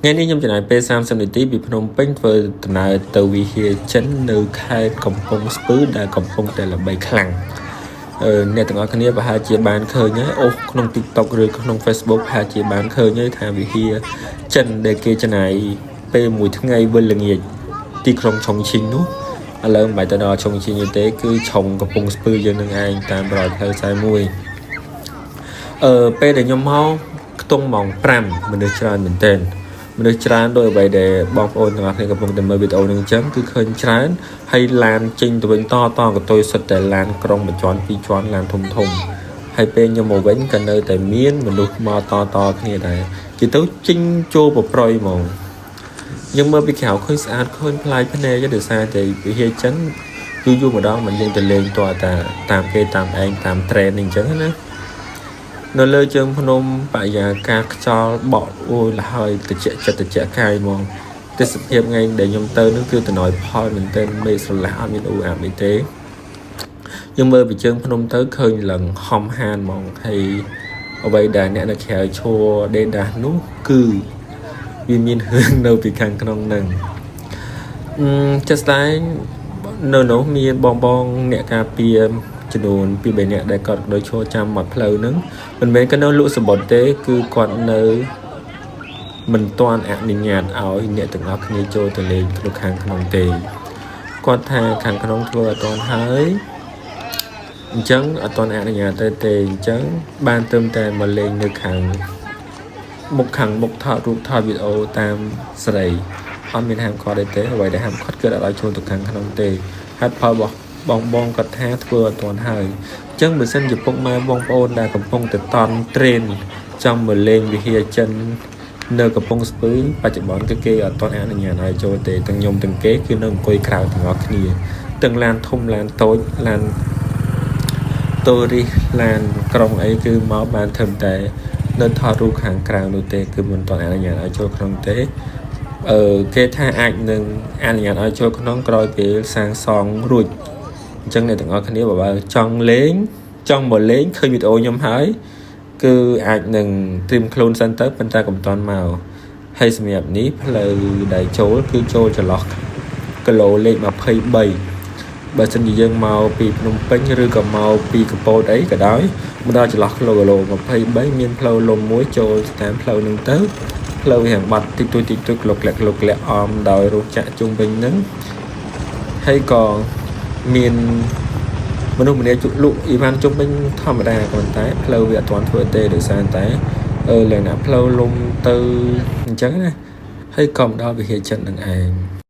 ថ្ងៃនេះខ្ញុំចំណាយពេល30នាទីពីភ្នំពេញធ្វើដំណើរទៅវិហារចិននៅខេត្តកំពង់ស្ពឺដែលកំពុងតែល្បីខ្លាំងអ្នកទាំងអស់គ្នាប្រហែលជាបានឃើញហើយអូសក្នុង TikTok ឬក្នុង Facebook ប្រហែលជាបានឃើញហើយថាវិហារចិនដែលគេចំណាយពេលមួយថ្ងៃវិលល្ងាចទីក្រុងឆុងឈីងនោះឥឡូវមិនបាច់ទៅដល់ឆុងឈីងទេគឺឆុងកំពង់ស្ពឺយើងនឹងឯងតាមប្រយផ្លូវ41ពេលដែលខ្ញុំមកខ្ទង់ម៉ោង5មនុស្សច្រើនមែនទែនមនុស្សច្រើនដោយអ្វីដែលបងប្អូនទាំងអស់គ្នាកំពុងតែមើលវីដេអូនេះអញ្ចឹងគឺឃើញច្រើនហើយឡានចេញទៅវិញតតកតុយសុទ្ធតែឡានក្រុងមួយជាន់ពីរជាន់ឡានធំធំហើយពេលខ្ញុំមកវិញក៏នៅតែមានមនុស្សមកតតគ្នាដែរជាទៅចេញចូលប្រប្រយហ្មងយើងមើលពីក្រៅឃើញស្អាតឃើញប្លែកភ្នែកដោយសារតែវិហារចិនយូរយូរម្ដងមិនយើងទៅលេងតតែតាមគេតាមឯងតាម trend នេះអញ្ចឹងណា នៅលើជើងភ្នំបរិយាកាសខ្យល់បក់អូយលហើយតិចចិត្តតិចកាយហ្មងទេសភាពថ្ងៃដែលខ្ញុំទៅនឹងគឺតំណយផលមែនទែនមេឃស្រឡះអត់មានអ៊ូអាប់នេះទេខ្ញុំមើលពីជើងភ្នំទៅឃើញឡើងហំហានហ្មងហើយអ្វីដែលអ្នកនៅក្រៅឈរដេដាសនោះគឺវាមានរឿងនៅពីខាងក្នុងនឹងអឺជាក់ស្ដែងនៅនោះមានបងបងអ្នកការពារចំនួន2 3នាក់ដែលគាត់ដូចឈរចាំមាត់ផ្លូវហ្នឹងមិនមែនគាត់នៅលក់សំបុត្រទេគឺគាត់នៅមិនទាន់អនុញ្ញាតឲ្យអ្នកទាំងអស់គ្នាចូលទៅលេងក្នុងខាងក្នុងទេគាត់ថាខាងក្នុងធ្វើអត់ទាន់ហើយអញ្ចឹងអត់ទាន់អនុញ្ញាតទៅទេអញ្ចឹងបានត្រឹមតែមកលេងនៅខាងមុខខាងមុខថតរូបថតវីដេអូតាមស្រីអត់មានហាមឃាត់អីទេអ្វីដែលហាមឃាត់គឺអត់ឲ្យចូលទៅខាងក្នុងទេហេតុផលរបស់បងបងគាត់ថាធ្វើអត់ទាន់ហើយអញ្ចឹងបើសិនជាពុកម៉ែបងប្អូនដែលកំពុងតែតន់ trend ចង់មកលេងវិហារចិននៅកំពង់ស្ពឺបច្ចុប្បន្នគឺគេអត់ទាន់អនុញ្ញាតឲ្យចូលទេទាំងខ្ញុំទាំងគេគឺនៅអង្គុយក្រៅទាំងអស់គ្នាទាំងឡានធំឡានតូចឡានតូរីសឡានក្រុងអីគឺមកបានត្រឹមតែនៅថតរូបខាងក្រៅនោះទេគឺមិនទាន់អនុញ្ញាតឲ្យចូលក្នុងទេគេថាអាចនឹងអនុញ្ញាតឲ្យចូលក្នុងក្រោយពេលសាងសង់រួចអញ្ចឹងអ្នកទាំងអស់គ្នាបើចង់លេងចង់មកលេងឃើញវីដេអូខ្ញុំហើយគឺអាចនឹងត្រៀមខ្លួនសិនទៅប៉ុន្តែកុំទាន់មកហើយសម្រាប់នេះផ្លូវដែលចូលគឺចូលចន្លោះគីឡូលេខ23បើសិនជាយើងមកពីភ្នំពេញឬក៏មកពីកំពតអីក៏ដោយមកដល់ចន្លោះគីឡូ23មានផ្លូវលំមួយចូលតាមផ្លូវហ្នឹងទៅផ្លូវរៀងបាត់តិចតួចតិចតួចក្លុកក្លាក់ក្លុកក្លាក់អមដោយរោងចក្រជុំវិញហ្នឹងហើយក៏មានមនុស្សម្នាជលក់អីវ៉ាន់ជុំវិញធម្មតាប៉ុន្តែផ្លូវវាអត់ទាន់ធ្វើទេដោយសារតែលក្ខណៈផ្លូវលំទៅអញ្ចឹងណាហើយក៏មកដល់វិហារចិននឹងឯង។